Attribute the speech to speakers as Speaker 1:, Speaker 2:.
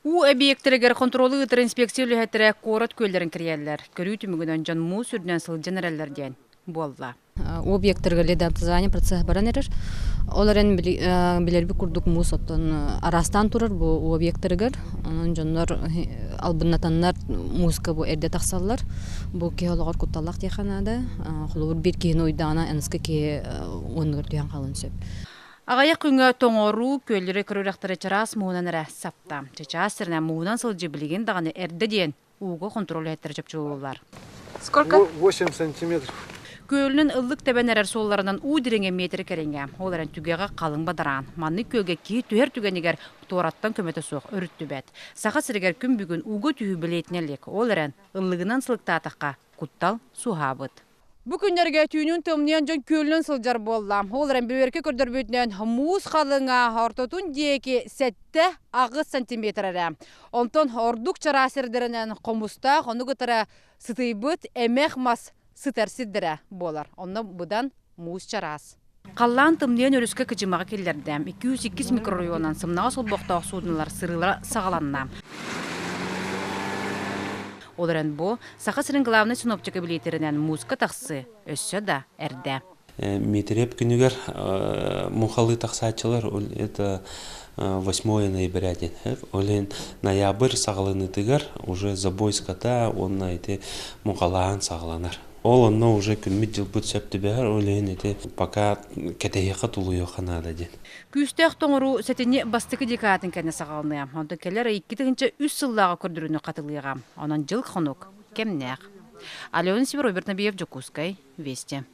Speaker 1: Уу эбийиэктэригэр хонтуруолу ыытар инспекция үлэһиттэрэ куорат күөллэрин кэрийэллэр. Көрүү түмүгүнэн дьон муус үрдүнэн сылдьан эрэллэр диэн буолла.
Speaker 2: Уу объектарыгар ледообразование процесс баран эрэр. Ол эрэн билэрбит курдук муус оттон араастаан турар бу уу объектарыгар. Онон дьоннор албыннатаннар мууска бу эрдэ тахсаллар. Бу киһи олоҕор кутталлаах диэххэ наада. Холобур биир киһини уйдаҕына аныгыскы киһи уонугар түһэн хаалыан сөп.
Speaker 1: Аҕыйах күҥҥэ тоҥоруу, күөллэри көрүрэхтэрэ чараас муҥунан эрэ сапта. Чычаас сиринэн муҥунан сылдьыы билигин даҕаны эрдэ диэн ууга хонтуруол үлэһиттэрэ чопчулууллар.
Speaker 3: Сколько? 8 сантиметров.
Speaker 1: Күөлүнэн ыллык тэбэн эрэр суолларынан уу дириҥэ миэтэрэ кэриҥэ. Ол эрэн түгэҕэ халыҥ бадараан. Маннык күөлгэ киһи түһэр түгэнигэр туораттан көмөтө суох өрүттүбэт. Саха сиригэр күн бүгүн ууга түһүү бэлиэтинэ илик. Ол эрэн ыллыгынан сылыктаатахха куттал суоһаабыт. Бу күннэргэ түүнүн тымныйан дьон күөлүнэн сылдьар буолла. Ол эрэн бэбиэркэ көрдөрбүтүнэн муус халыҥа ортотун диэки 7-8 сантиметр эрэ. Онтон ордук чараас сирдэринэн хомустаах, ону кытары сытыйбыт эмэх мас сытар сирдэрэ буолар. Онно быдан муус чараас. Халлаан тымныйан өрүскэ кыдьымаҕы киллэрдэ. 202 микрорайонунан сымнаҕас олбохтоох суудуналар сырыылара саҕаланна. Ол эрэн бу Саха сирин главнай синоптика билиэтэринэн мууска тахсыы өссө да эрдэ.
Speaker 4: Миитирэп күнүгэр мухалыы тахсааччылар это 8 ноября диэн. Ол иһин ноябрь саҕаланыытыгар уже забойската уонна ити мухалааһын саҕаланар. Ол онно уже күммүт-дьылбыт сөп түбэһэр, ол иһин ити пока кэтэһиэххэ тулуйуохха наада диэн.
Speaker 1: Күүстээх тоҥоруу сэтинньи бастакы декадатын кэннэ саҕаланыа. Онтон кэлэр 2003 сыллааҕы көрдөрүүнү хатылыаҕа. Онон дьыл-хонук кэмнээх. Алена Сибир, Роберт Набиев, Дьокуускай, Вести.